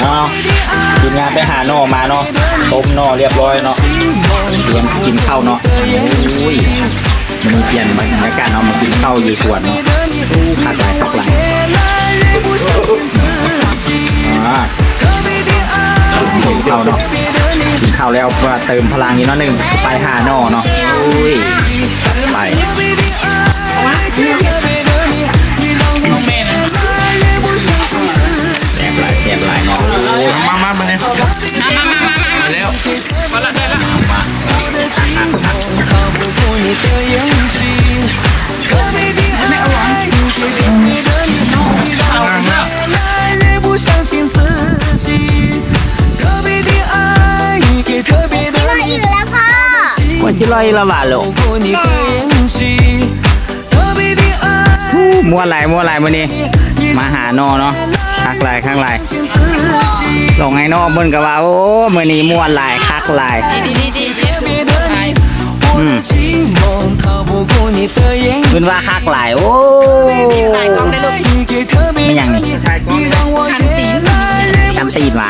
ເອົາ ທີມງານໄປຫາໜໍ່ມາເນາະ ຕົ້ມໜໍ່ລຽບຮ້ອຍເນາະ ຕຽມກິນເຂົ້າເນາະ. ໂອ້ຍ ມື້ນີ້ປ່ຽນບັນຍາກາດເນາະ ມາກິນເຂົ້າຢູ່ສວນເນາະ. ໂອ້ ຄັກຫຼາຍ ຄັກຫຼາຍ. ອ່າ ກິນເຂົ້າເນາະ ກິນເຂົ້າແລ້ວ ເພື່ອເຕີມພະລັງອີກໜ້ອຍໜຶ່ງ ຊິໄປຫາໜໍ່ເນາະ. ໂອ້ຍ ໄປ ແຊບຫຼາຍ ແຊບຫຼາຍເນາະ. ໂອ້ຍ ມາ ມາ ມານີ້ ມາ ມາ ມາ ມາ ມາແລ້ວ ມາແລ້ວ ໄດ້ແລ້ວ ມາ ມາ ໂອ້ຍ ຊິລອຍອີກແລ້ວຫວາລູກ. ໂອ້ ມ່ວນຫຼາຍ ມ່ວນຫຼາຍມື້ນີ້ ມາຫາໜໍ່ເນາະ. ຄັກຫຼາຍ ຄັກຫຼາຍ ສອງອ້າຍນ້ອງເພິ່ນກໍວ່າ ໂອ້ ມື້ນີ້ມ່ວນຫຼາຍ ຄັກຫຼາຍ. ອືມ ເພິ່ນວ່າຄັກຫຼາຍ. ໂອ້ ແມ່ນຫຍັງນີ້ ຄັນຕີນຫວາ.